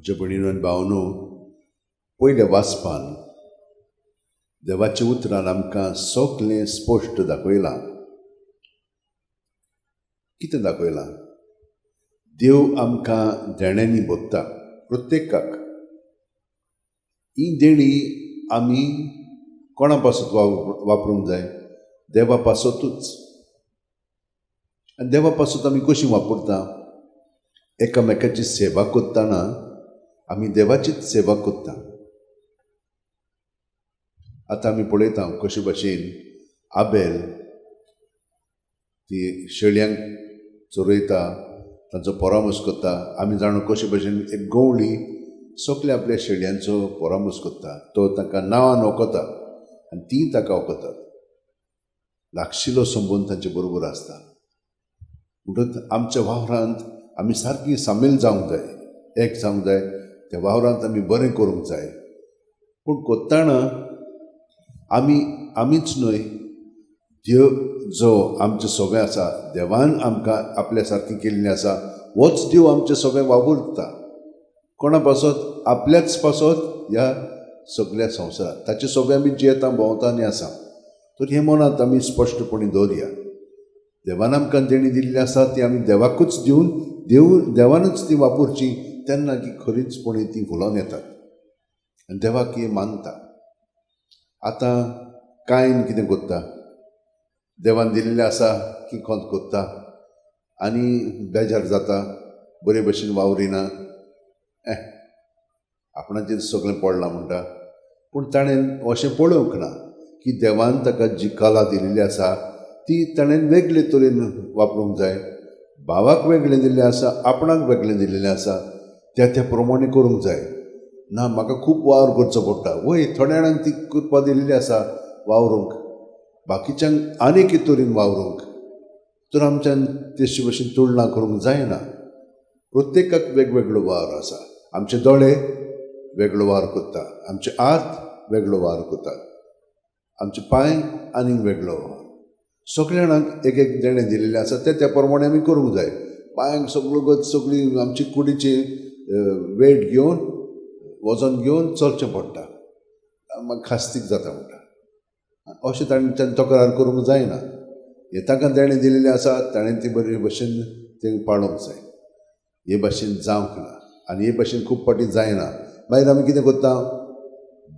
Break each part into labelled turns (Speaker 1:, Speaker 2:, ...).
Speaker 1: म्हज्या भयणीनो आनी भावनो, पयल्या वाचपान देवाच्या उतरान आमकां सगळें स्पश्ट दाखयलां. कितें दाखयलां? देव आमकां देण्यांनी भरता, प्रत्येकाक. ही देणी आमी कोणा पासत वापरूंक जाय? देवा पासतूच. आनी देवा पासत आमी कशी वापरता? एकामेकाची सेवा करतना आमी देवाचीच सेवा करता. आतां आमी पळयता कशे भाशेन आबेल ती शेळयांक चरयता, तांचो परामर्श करता. आमी जाणा कशे भाशेन एक गवळी सगळे आपल्या शेळयांचो परामर्श करता. तो तांकां नांवान वखता आनी तीं ताका वखतात. लागशिल्लो संबंद तांचे बरोबर आसता. म्हणटकच आमच्या वावरांत आमी सारकी सामील जावंक जाय, एक जावंक जाय. त्या वावरांत आमी बरें करूंक जाय. पूण करतना आमी आमीच न्हय, देव जो आमचे सोबें आसा, देवान आमकां आपल्या सारकें केल्लें आसा, होच देव आमचे सोबें वावुरता. कोणा पासत? आपल्याच पासत ह्या सगल्या संवसारांत ताचे सोबें आमी जियेता, भोंवता आनी आसा. तर हें मनांत आमी स्पश्टपणी दवरया. देवान आमकां देणी दिल्ली आसा ती आमी देवाकूच दिवन देवानूच ती वापरची, तेन्ना की खरीचपणी ती फुलोवन येतात आनी देवाक ही मानता. आतां कांय कितें करता? देवान दिल्लें आसा की कोंत करता आनी बेजार जाता, बरे भशेन वावरिना, आपणाचेर सगळें पडलां म्हणटा. पूण ताणें अशें पळोवंक ना की देवान ताका जी कला दिल्ली आसा ती ताणें वेगळे तरेन वापरूंक जाय. भावाक वेगळें दिल्लें आसा, आपणाक वेगळें दिल्लें आसा, त्या त्या प्रमाणे करूंक जाय. ना म्हाका खूब वावर करचो पडटा. वय, थोड्या जाणांक ती कृपा दिल्ली आसा वावरूंक, बाकीच्यांक आनीक एक तरेन वावरूंक. तर आमच्यान तेचे भशेन तुलना करूंक जायना. प्रत्येकाक वेगवेगळो वावर आसा. आमचे दोळे वेगळो वावर करता, आमचे हात वेगळो वावर करतात, आमचे पांय आनीक वेगळो वावर. सगल्या जाणांक एक एक देणें दिल्लें आसा, ते त्या प्रमाणे आमी करूंक जाय. पांयांक सगळो गत सगळी आमची कुडीची वेट घेवन, वजन घेवन चलचें पडटा, मागीर खास्तीक जाता म्हणटा. अशें तांच्यान तक्रार करूंक जायना. हें तांकां देणें दिल्लें आसा, ताणें ती बरे भशेन तें पाळोवंक जाय. हे भाशेन जावंक ना आनी हे भाशेन खूब फावटी जायना. मागीर आमी कितें करता?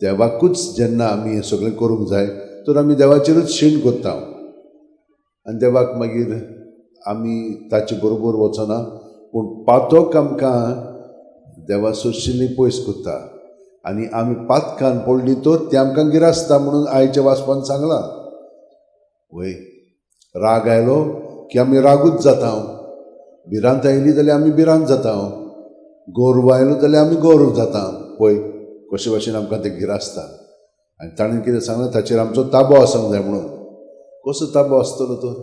Speaker 1: देवाकूच जेन्ना आमी हें सगळें करूंक जाय तर आमी देवाचेरूच शीण करता आनी देवाक मागीर आमी ताचे बरोबर वचना. पूण पातक आमकां देवा सोशिल्ली पयस करता आनी आमी पातकान पडली तर ते आमकां गिरासता म्हणून आयच्या वाचपान सांगलां. वय, राग आयलो की आमी रागूच जाता, भिरांत आयली जाल्यार आमी भिरांत जाता, गौरव आयलो जाल्यार आमी गौरव जाता. पळय कशे भाशेन आमकां ते गिरासता. आनी ताणें कितें सांगलां? ताचेर आमचो ताबो आसूंक जाय म्हणून. कसो ताबो आसतलो तर?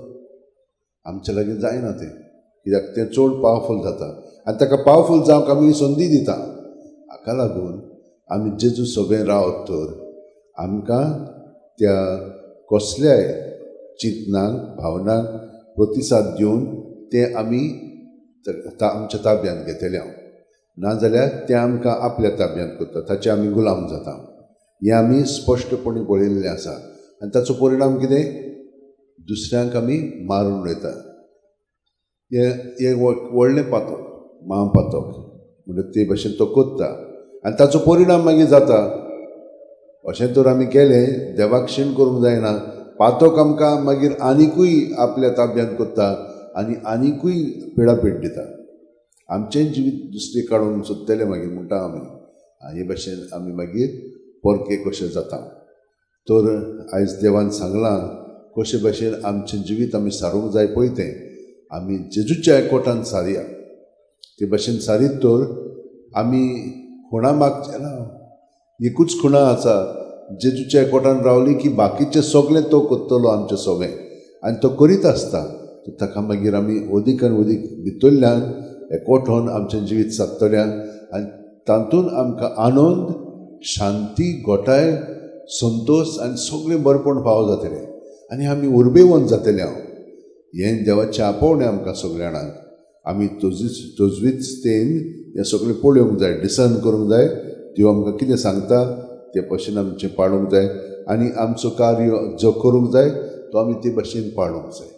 Speaker 1: आमच्या लागीं जायना तें, कित्याक तें चड पावरफूल जाता आनी ताका पावरफूल जावंक आमी संदी दिता. हाका लागून आमी जेजू सोबें रावत तर आमकां त्या कसल्याय चिंतनाक, भावनाक प्रतिसाद दिवन तें आमी आमच्या ताब्यांत घेतले हांव. नाजाल्यार तें आमकां आपल्या ताब्यांत करता, ताचे आमी गुलाम जाता. हें आमी स्पश्टपणी पळयल्लें आसा. आनी ताचो परिणाम कितें? दुसऱ्यांक आमी मारून उडयता. हें व्हडलें पातक, महापातक म्हणजे ते भाशेन तो करता आनी ताचो परिणाम मागीर जाता. अशें तर आमी केलें, देवाक शीण करूंक जायना. पातक आमकां मागीर आनिकूय आपल्या ताब्यांत करता आनी आनिकूय पिडापीड दिता. आमचें जिवीत दुसरें काडूंक सोदतलें मागीर म्हणटा आमी. हे भाशेन आमी मागीर परके कशें जाता. तर आयज देवान सांगलां कशे भाशेन आमचें जिवीत आमी सारूंक जाय पळय तें आमी जेजूच्या एकवटान सारया. ते भाशेन सारीत तर आमी खुणा मागचें ना. एकूच खुणा आसा, जेजूच्या एकवटान रावली की बाकीचें सगळें तो करतलो आमचें सगळें, आनी तो करीत आसता. तर ताका मागीर आमी अदीक आनी अदीक भितरल्यान एकवटोन आमचें जिवीत सादतलें आनी तातूंत आमकां आनंद, शांती, गोठाय, संतोश आनी सगळें बरेपण फावो जातलें आनी आमी उर्बेवंत जातले. हांव हें देवाचें आपोवणें आमकां सगल्या जाणांक. आमी तजवीजतेन हें सगळें पळोवंक जाय, डिसर्न करूंक जाय. देव आमकां कितें सांगता ते भशेन आमचें पाळूंक जाय आनी आमचो कार्य जो करूंक जाय तो आमी ते भशेन पाळूंक जाय.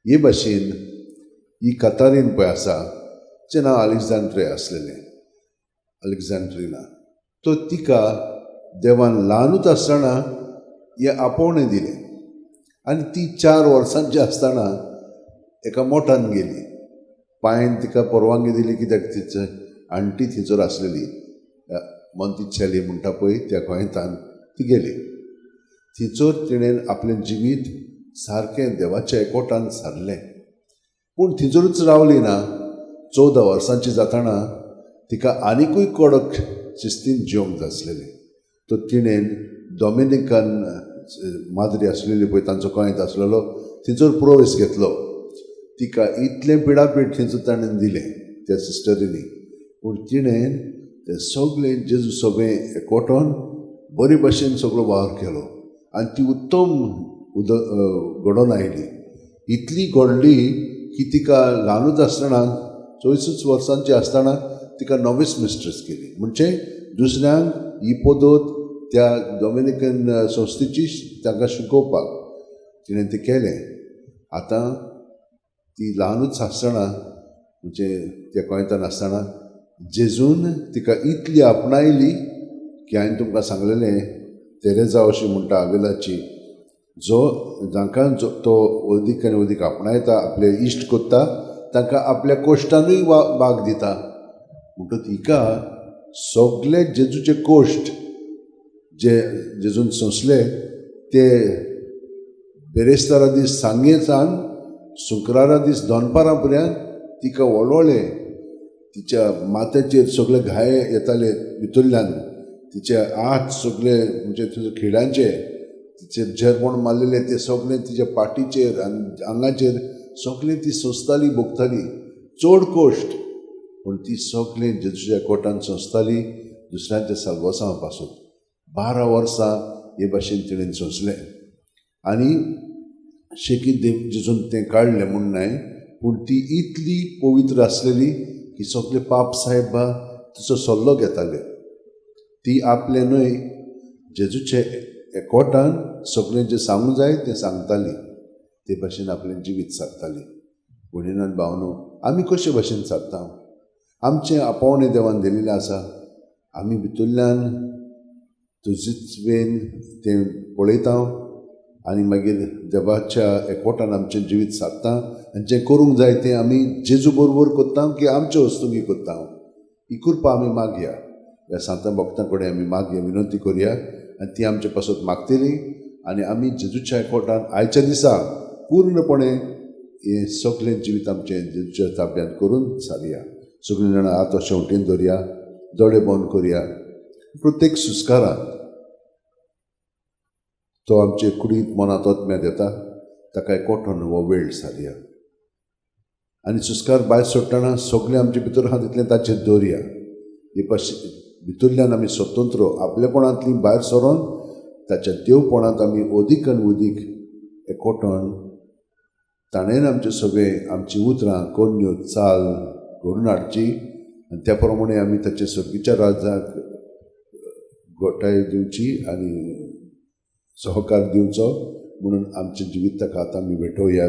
Speaker 1: हे भशेन ही कातारीन पळय आसा, तिचें नांव अलेक्झांड्रे आसलेलें, अलेक्झांड्रिना. तो तिका देवान ल्हानूच आसतना हें आपोवणें दिलें आनी ती 4 वर्सांची आसतना एका मोठान गेली. पांयन तिका परवानगी दिली कित्याक तिचे आण्टी थंयसर आसलेली, मोंतिचेली म्हणटा पळय त्या गोंयतान ती गेली. थंयसर तिणें आपलें जिवीत सारकें देवाच्या एकवटान सारलें. पूण थंयसरूच रावली ना. 14 वर्सांची जातना तिका आनिकूय कडक शिस्तीन जिवंक जाय आसलेलें. तो तिणें डॉमिनिकन माद्री आसलेली पळय तांचो गोंयांत आसलेलो थंयसर प्रवेश घेतलो. तिका इतलें पिडापीड थंयसर ताणें दिलें त्या सिस्टरींनी, पूण तिणें तें सगळें जेजू सगळें एकवटोन बरे भशेन सगळो वावर केलो आनी ती उत्तम घडोवन आयली. इतली घडली की तिका ल्हानूच आसतना 24 वर्सांची आसतना तिका नॉवीस मिस्ट्रेस केली. म्हणजे दुसऱ्यांक ही पद्दत त्या डॉमिनिकन संस्थेची तांकां शिकोवपाक तिणें तें केलें. आतां ती ल्हानूच आसतना म्हणजे त्या गोंयतान आसतना जेजून तिका इतली आपणायली की हांवें तुमकां सांगलेलें तेरेजा अशी म्हणटा आवेलाची, जो जांकां जो तो अदीक आनी अदीक आपणायता, आपले इश्ट कोत्ता, तांकां आपल्या कोश्टानूय भाग दिता. म्हणटकच हिका सगळे जेजूचे कोश्ट जे जेजून सोंसले ते बेरेस्तारा दीस सांगेसान शुक्रारा दीस दनपारां पर्यंत तिका वळवळ्ळे. तिच्या माथ्याचेर सगळे घाये येताले भितरल्यान, तिचे हात सगळे म्हणजे तिचे खिळ्यांचे तिचे झेरपण मारलेले ते सगळे तिच्या पाटीचेर आनी आंगाचेर सगळें ती सोंसताली, भोगताली चड कोश्ट. पूण ती सगळें जेजूच्या कोटान सोंसताली दुसऱ्यांच्या साल्वासां पासून. 12 वर्सां हे भाशेन तिणें सोंसलें आनी शेकी देव जेजून तें काडलें म्हूण न्हय, पूण ती इतली पवित्र आसलेली की सगळे पाप साहेबा तिचो सल्लो घेताले. ती आपलें न्हय जेजूचे एकवटान सगळें जें सांगूंक जाय तें सांगताली, ते भाशेन आपलें जिवीत सारताली. भयणीन आनी भावनो, आमी कशे भाशेन सारता? आमचें आपोवणें देवान दिलेलें आसा, आमी भितरल्यान तुजीच वेन तें पळयता आनी मागीर देवाच्या एकवटान आमचें जिवीत सारता आनी जें करूंक जाय तें आमी जेजू बरोबर करता की आमचे वस्तुंगी करता. ही कृपा आमी मागया, ह्या सांतां भक्तां कडेन आमी मागया, विनंती करया आनी ती आमचे पासत मागतली आनी आमी जेजूच्या एकवटान आयच्या दिसा पूर्णपणे हें सगळें जिवीत आमचें जेजूच्या ताब्यांत करून सारया. सगळीं जाणां हात शेंवटेन दवरया, दोळे बंद करया. प्रत्येक सुस्कारांत तो आमचे कुडींत मनांत आत्म्यांत येता, ताका एकवटून हो वेळ सारया आनी सुस्कार भायर सोडटना सगळें आमचे भितर आहा तितलें ताचेर दवरया. हे पाशी भितरल्यान आमी स्वतंत्र आपलेपणांतली भायर सरोन ताच्या देवपणांत आमी अदीक आनी अदीक एकवटून ताणें आमचे सगळें आमचीं उतरां करण्यो चाल घडून हाडची आनी त्या प्रमाणे आमी ताच्या सर्गीच्या राज्याक गोठाय दिवची आनी सहकार दिवचो म्हणून आमचें जिवीत ताका आतां आमी भेटोवया.